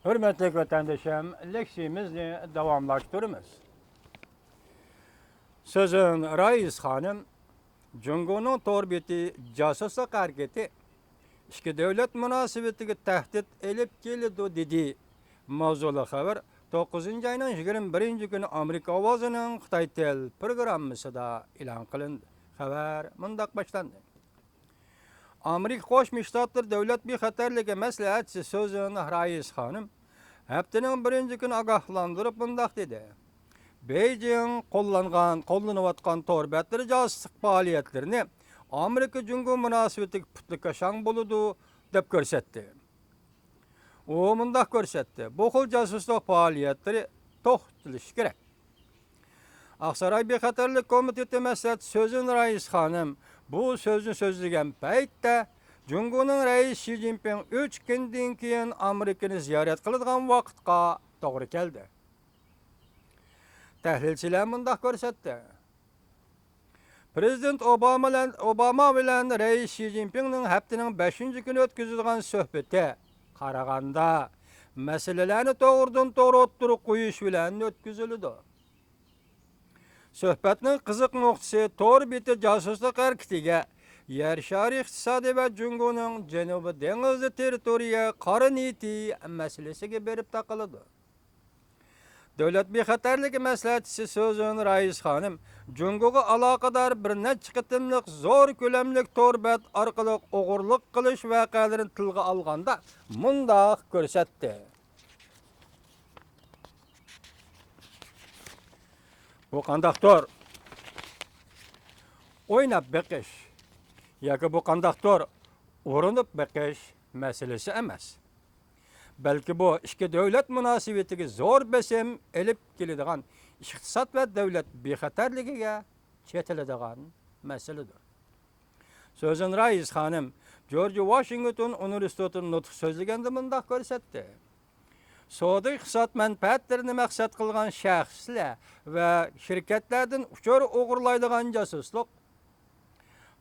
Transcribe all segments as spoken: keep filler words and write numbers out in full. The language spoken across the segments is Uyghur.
ھۆرمەتلىك ۋەتەندىشىم، لېكسىيىمىزنى داۋاملاشتۇرىمىز. سۆزۈن رايىس خانىم، جۇڭگونىڭ تور بېتى جاسۇسلۇق ھەرىكىتى ئىككى دۆلەت مۇناسىۋىتىگە تەھدىت ئېلىپ كېلىدۇ، دېدى. ماۋزۇلۇق خەۋەر توققۇزىنچى ئاينىڭ يىگىرمە بىرىنچى كۈنى ئامېرىكا ئاۋازىنىڭ خىتاي تىل پروگراممىسىدا ئېلان قىلىندى. خەۋەر مۇنداق باشلاندى. ئامېرىكا قوشما شتاتلىرى دۆلەت بىخەتەرلىكى مەسلىھەتچىسى سۆزۈن رايىس خانىم ھەپتىنىڭ بىرىنچى كۈنى ئاگاھلاندۇرۇپ مۇنداق دېدى: بېيجىڭ قوللانغان، قوللىنىۋاتقان تور بەتلىرى جاسۇسلۇق پائالىيەتلىرىنى ئامېرىكا جۇڭگو مۇناسىۋىتىگە پۇتلىكاشاڭ بولىدۇ، دەپ كۆرسەتتى. ئۇ مۇنداق كۆرسەتتى: بۇ خىل جاسۇسلۇق پائالىيەتلىرى توختىتىلىشى كېرەك. ئاقساراي بىخەتەرلىك كومىتېتى مەسلىھەتچىسى سۆزۈن رايىس خانىم بۇ سۆزنى سۆزلىگەن پەيتتە، جۇڭگونىڭ رەئىسى شى جىنپىڭ ئۈچ كۈندىن كېيىن ئامېرىكىنى زىيارەت قىلىدىغان ۋاقىتقا توغرا كەلدى. تەھلىلچىلەر مۇنداق كۆرسەتتى: پىرېزىدېنت ئوباما بىلەن، ئوباما بىلەن رەئىس شى جىنپىڭنىڭ ھەپتىنىڭ بەشىنچى كۈنى ئۆتكۈزىدىغان سۆھبىتى، قارىغاندا، مەسىلىلەرنى توغرىدىن توغرا ئوتتۇرىغا قويۇش بىلەن ئۆتكۈزۈلىدۇ. سۆھبەتنىڭ قىزىق نۇقتىسى تور بېتى جاسۇسلۇق ھەرىكىتىگە، يەر شارى ئىقتىسادى ۋە جۇڭگونىڭ جەنۇبىي دېڭىزدا تېررىتورىيە قارا نىيىتى مەسىلىسىگە بېرىپ تاقىلىدۇ. دۆلەت بىخەتەرلىكى مەسلىھەتچىسى سۆزۈن رايىس خانىم جۇڭگوغا ئالاقىدار بىر نەچچە قېتىملىق زور كۆلەملىك تور بەت ئارقىلىق ئوغرىلىق قىلىش ۋەقەلىرىنى تىلغا ئالغاندا مۇنداق كۆرسەتتى: بۇ قانداقتۇر ئويناپ بېقىش ياكى بۇ قانداقتۇر ئۇرۇنۇپ بېقىش مەسىلىسى ئەمەس. بەلكى بۇ ئىككى دۆلەت مۇناسىۋىتىگە زور بېسىم ئېلىپ كېلىدىغان ئىقتىساد ۋە دۆلەت بىخەتەرلىكىگە چېتىلىدىغان مەسىلىدۇر. سۆزۈن رايىس خانىم جورج ۋاشىنگتون ئۇنىۋېرسىتېتىدا نۇتۇق سۆزلىگەندە مۇنداق كۆرسەتتى: سودا ئىقتىساد مەنپەئەتلىرىنى مەقسەت قىلغان شەخسلەر ۋە شىركەتلەردىن ئۇچۇر ئوغرىلايدىغان جاسۇسلۇق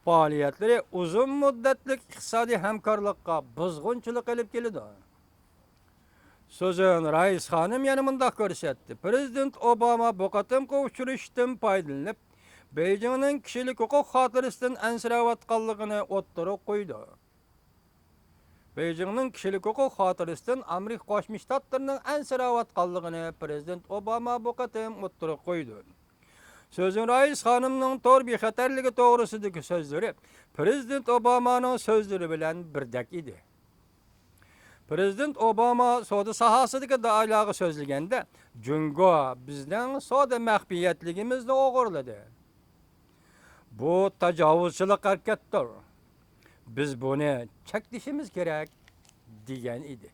پائالىيەتلىرى ئۇزۇن مۇددەتلىك ئىقتىسادىي ھەمكارلىققا بۇزغۇنچىلىق ئېلىپ كېلىدۇ. سۆزۈن رايىس خانىم يەنە مۇنداق كۆرسەتتى: پىرېزىدېنت ئوباما بۇ قېتىمقى ئۇچرىشىشتىن پايدىلىنىپ، بېيجىڭنىڭ كىشىلىك ھوقۇق خاتىرىسىدىن ئەنسىرەۋاتقانلىقىنى ئوتتۇرىغا قويدى. بېيجىڭنىڭ كىشىلىك ھوقۇق خاتىرىسىدىن ئامېرىكا قوشما شتاتلىرىنىڭ ئەنسىرەۋاتقانلىقىنى پىرېزىدېنت ئوباما بۇ قېتىم ئوتتۇرىغا قويدى. سۆزۈن رايىس خانىمنىڭ تور بىخەتەرلىكى توغرىسىدىكى سۆزلىرى پىرېزىدېنت ئوبامانىڭ سۆزلىرى بىلەن بىردەك ئىدى. پىرېزىدېنت ئوباما سودا ساھەسىدىكى دائىرىلەرگە سۆزلىگەندە، جۇڭگو بىزنىڭ سودا مەخپىيەتلىكىمىزنى ئوغرىلىدى. بۇ تاجاۋۇزچىلىق ھەرىكەتتۇر. بىز بۇنى چەكلىشىمىز كېرەك، دېگەن ئىدى.